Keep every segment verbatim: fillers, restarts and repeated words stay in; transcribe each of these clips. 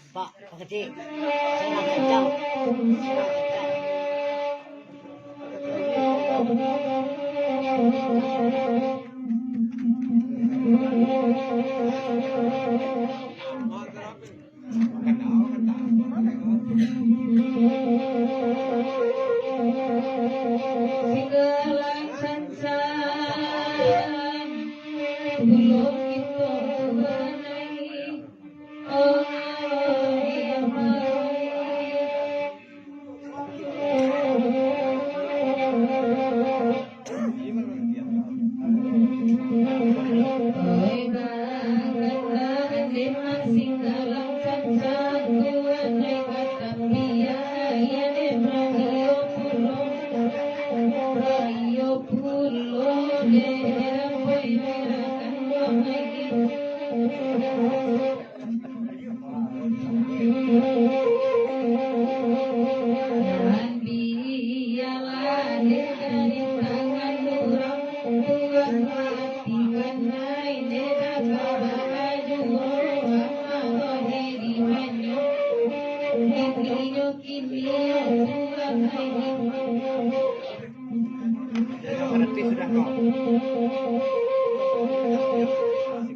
Pak, Pak Kecik, saya nak kencang. Saya nak kencang. Berarti sudah kau.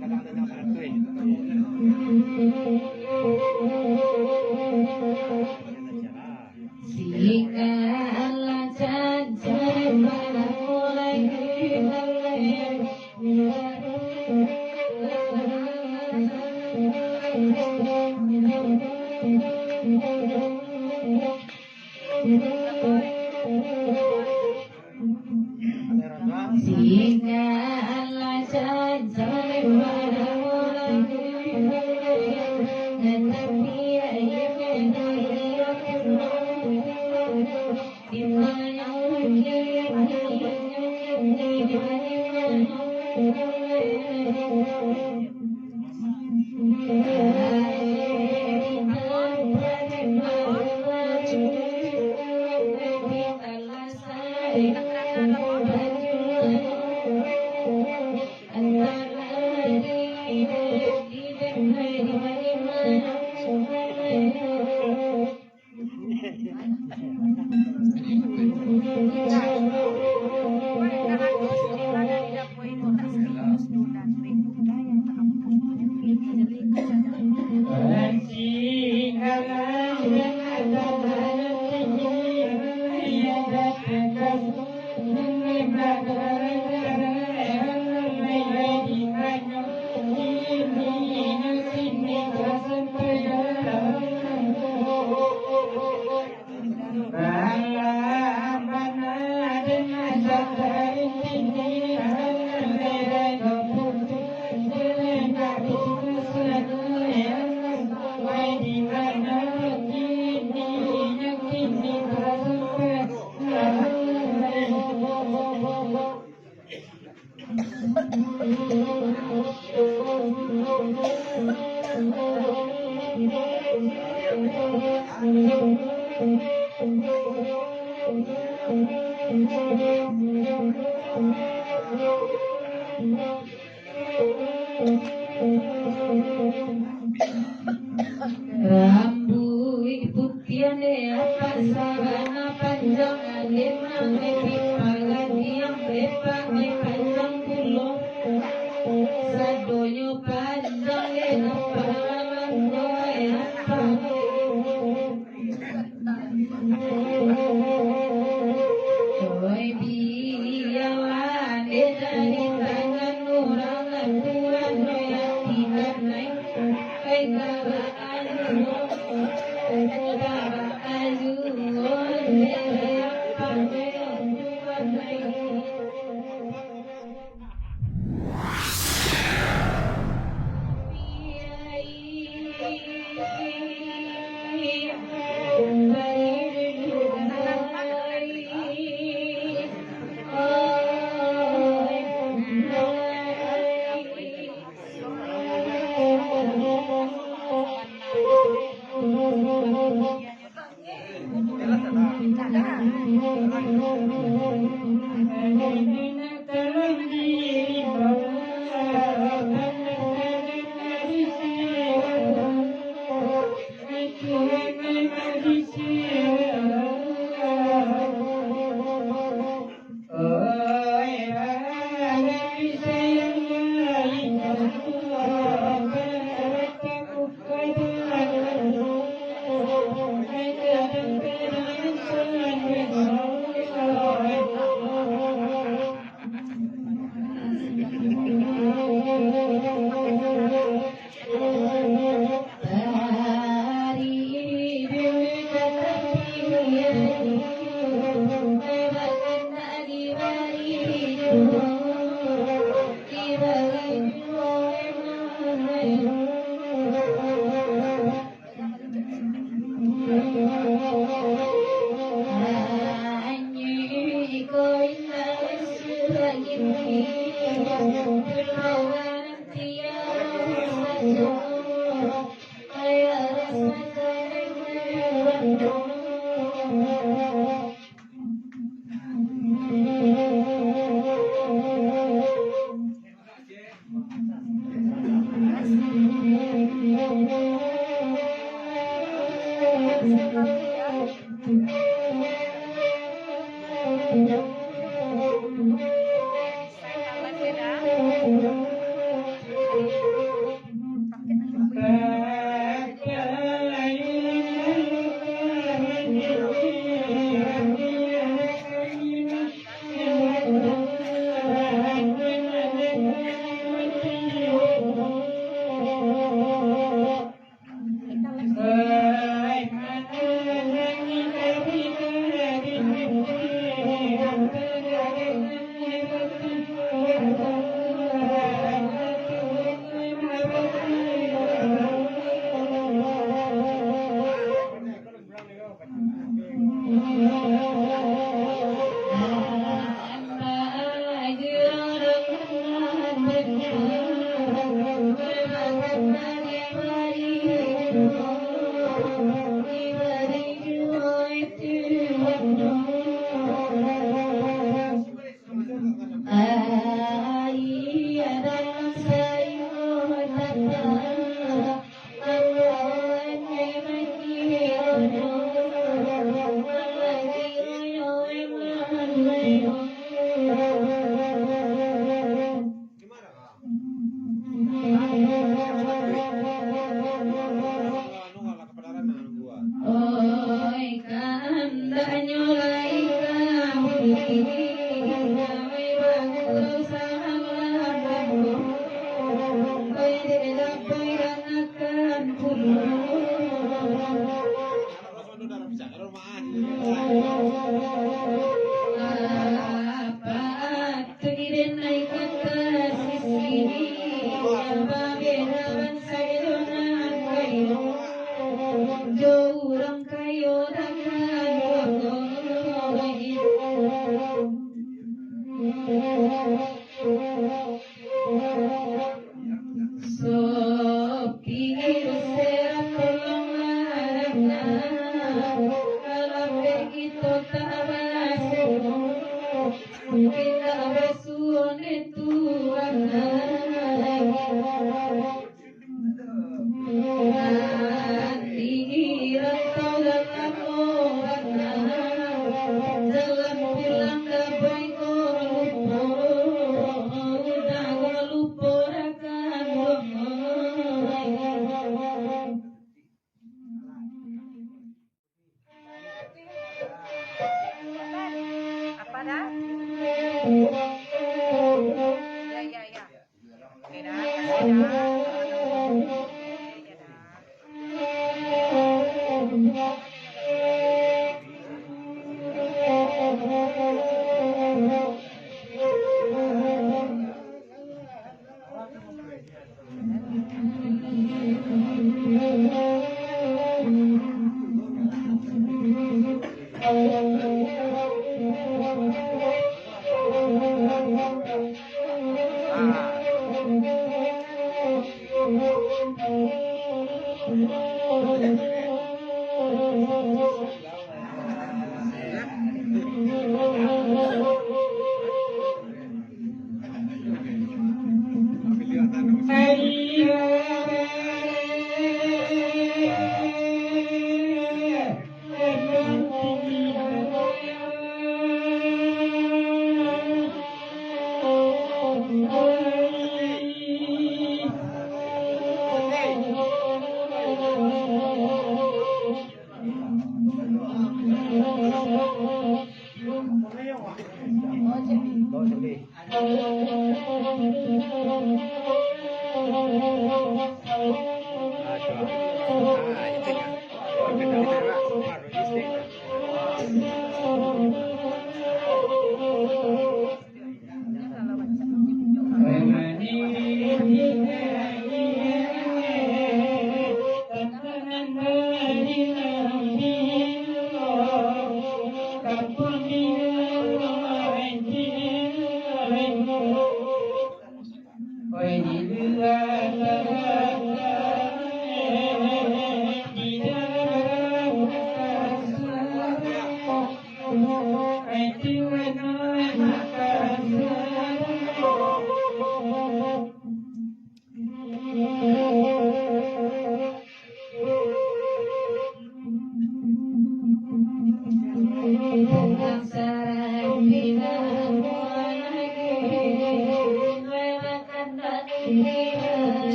Kadang ada yang berarti. Sika Allah cancai malah mulai. Rambuik putiah ne apak sabana panjang, alem ameh dipagantiang, lepah ne panjang pulo. Sadonyo panjang ne apak laman doa apak. Oi, bialah dek dari tangan urang, Tuhan oi, ati kanai. Oi, kaba anu, kaba anu, oi, apa oi, Tuhan oi. Oi, kandaknyo lai ka bumi, damai bagus salam lambang. Oi, dek dapoi rangakan puluh. Apak tu idenai kota sisi, apa beda bansa Indo nan kayo, jo urang kayo dagang. Sopir, serak tolonglah datang, kalau kito tak basuo, mungkin tak basuo dek Tuhan. Nanti rantau dalam lobang, jalan bilang dabai ko lupo, udah ko lupo rakan. Apa dah? Ya, ya, ya. Oke dah, kasih dah. Ya, ya dah.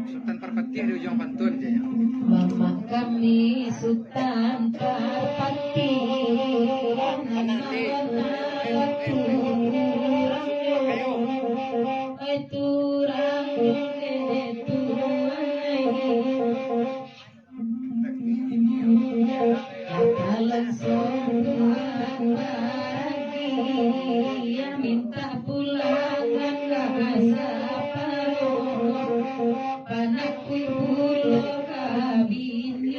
Sutan Parpatiah di ujuang pantun, caknyo. Mamak kami Sutan Parpatiah, anak bana baturangnyo, eh, turangnyo, eh, turangnyo. Apalan sombong baragi, mintak pulangan lah saparo, panakuik pulo ka bini.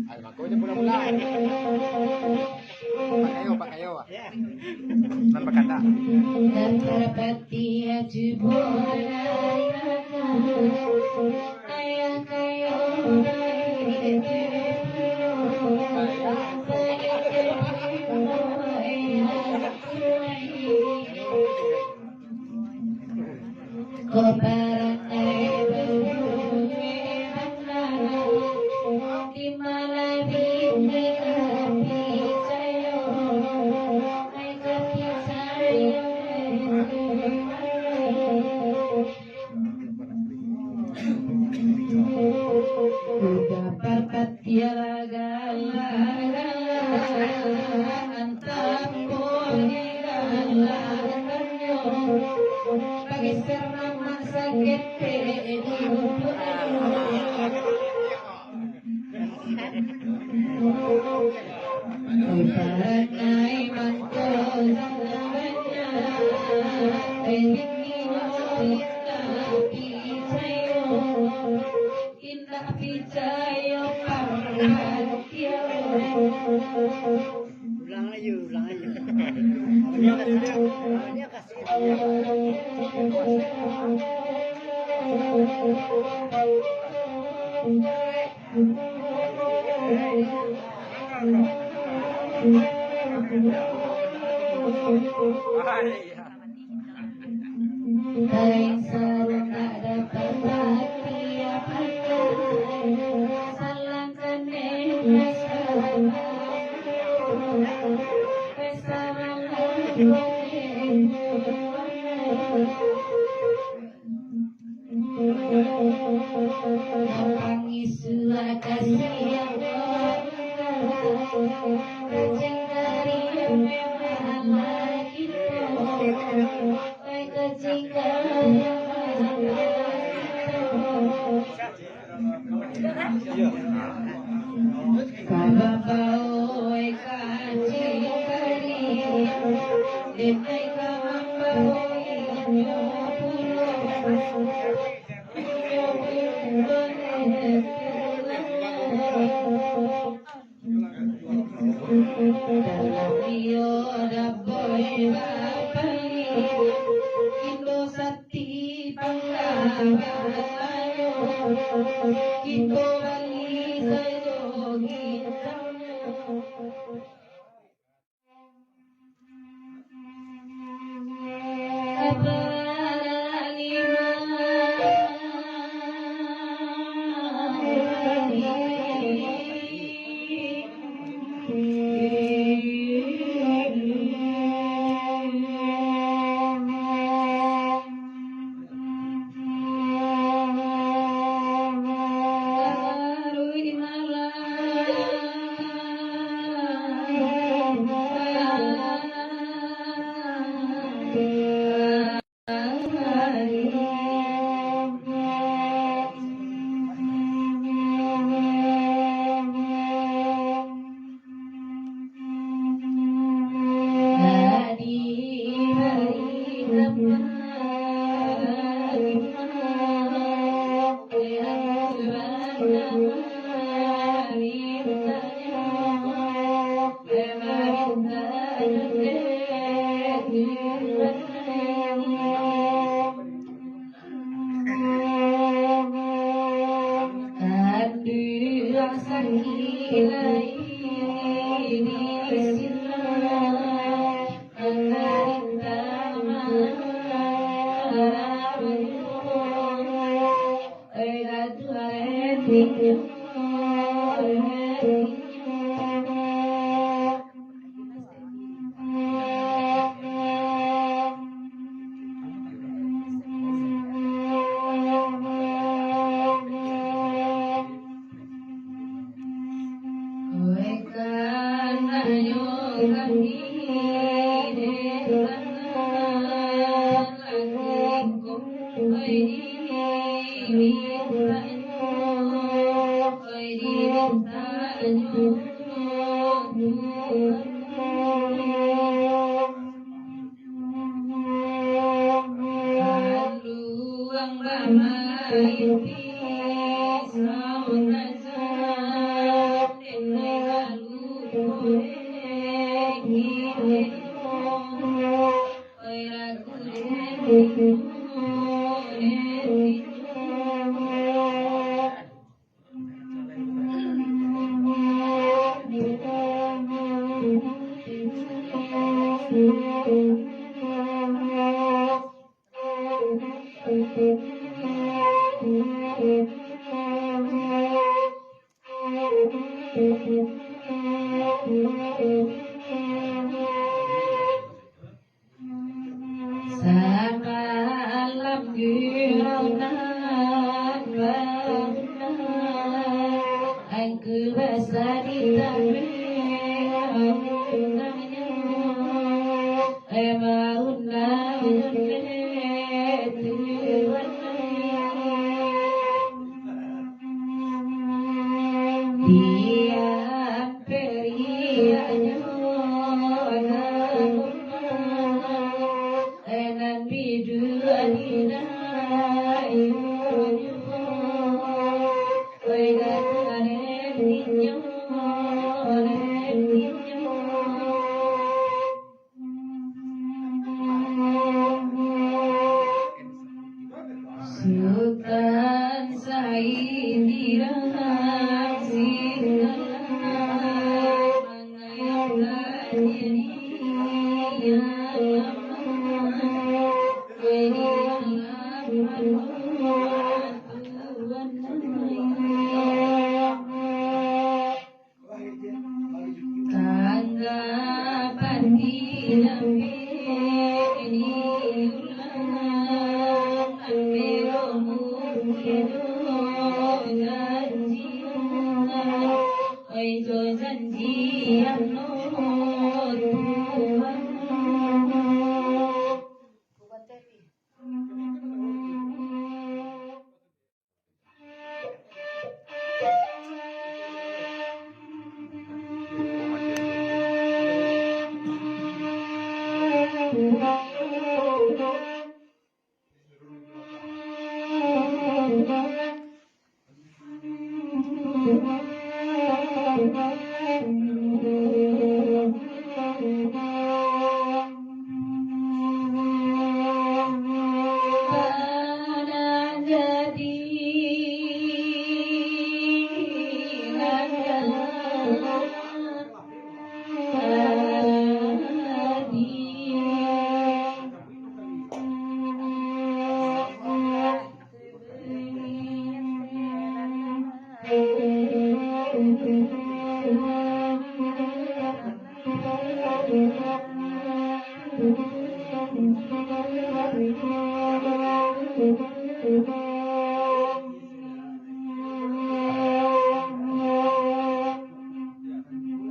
Ayo, mako je pulang-pulang. Pakayo, pakayo. Nan bakanda. Ko parangai babunyi bana, di malam ini ka picayo, ai ka picayo. Udah Parpatiah lah gala-gala, antah apo digalakannyo, bageser mamak saketek dulu. Parangai mangko banyak, bini indak picayo, indak picayo Parpatiah. Ulang lagi, ulang lagi. Lain sarupo tak dapat hati apa, salangkan dek masalah. Tangis suah kasiah, kacing dari memang lagi, kacing dari memang lagi. Ka babao ka cingkari, denai ka mambao inyo pulo. Inyo pulo. Dalam iyo dapoi bapali, Indo Sati panggaranyo, kito bali sajo ginjangnyo. Samalam gurau nan bauna, angku basa di tampek maunanyo, eh, maunanyo dek Tuhan. Di amperianyo nan biduo di dayunyo, oi, gatuanen inyo, nen inyo. Sutan Said dirang singgalan, mangayakkan diri yang lama, diri yang lama, Tuhan. Tanggapan di lambek di ulang, ambiak mungkin janji, oi, jo janjian no Tuhan.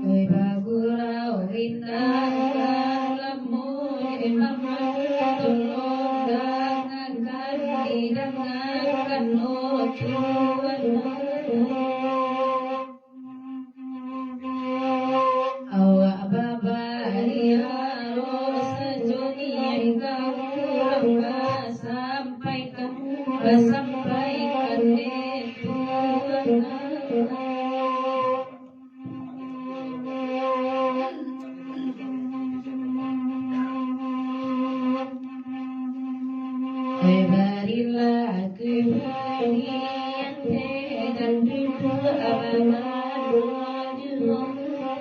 Oi, bagurau indak lamo, imam tolong dangakan, didangakan, oh Tuhan. Awak babaliaro sajo niaik ka urang, basampaikan, basampaikan dek Tuhan. Eh, barilah kebaikan dan ridho abang ado juo,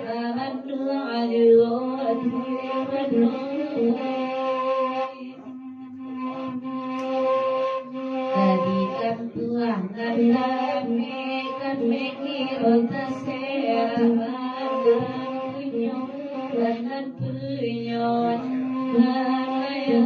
abang doa juo Tuhan. Tadi kampuang nan rami, kami kiro taserah, nan punyo, nan punyo, nan punyo.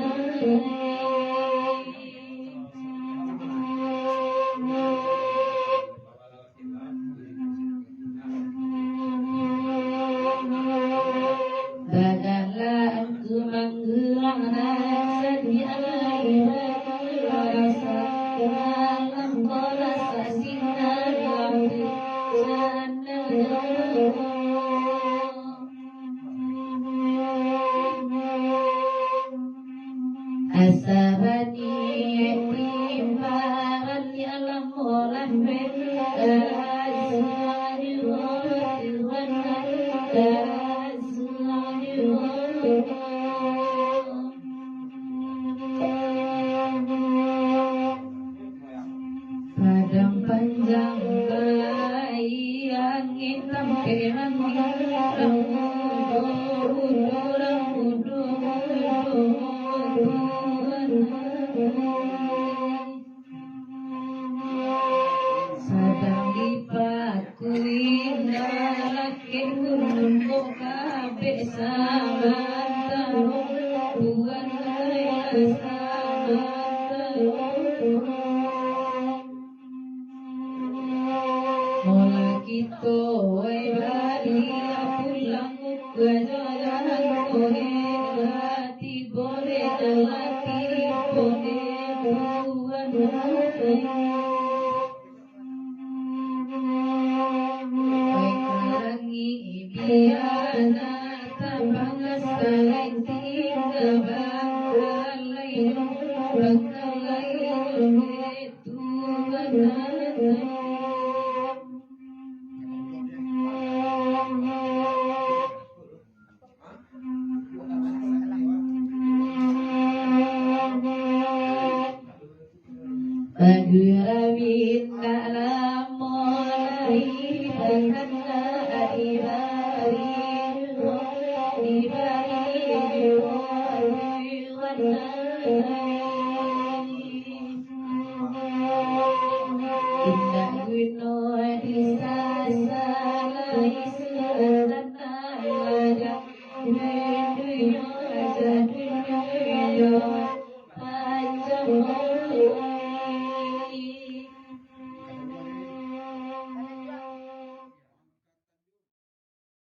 Badalah angku manggulang rasa di alai rasa, dalam kolah sasinan lampu sandal. Asa baniaik timbaran di alam molah benda. Padang panjang lai, angin tampek angin, urang mudo, urang mudo, urang mudo, sadang dipakui, ndak lakek gunung kok kabek sabanta, bukan lai sabanta. Molah kito, wai, baliak pulang, uku jalan korek, hati boleh jalati, boleh buat. Wai, kalangi biana, tabang salai tingga, bangkalai, bangkalai, Bagurau indak lamo lai, bakana ari-ari, ari-ari. Indak guno disasalai.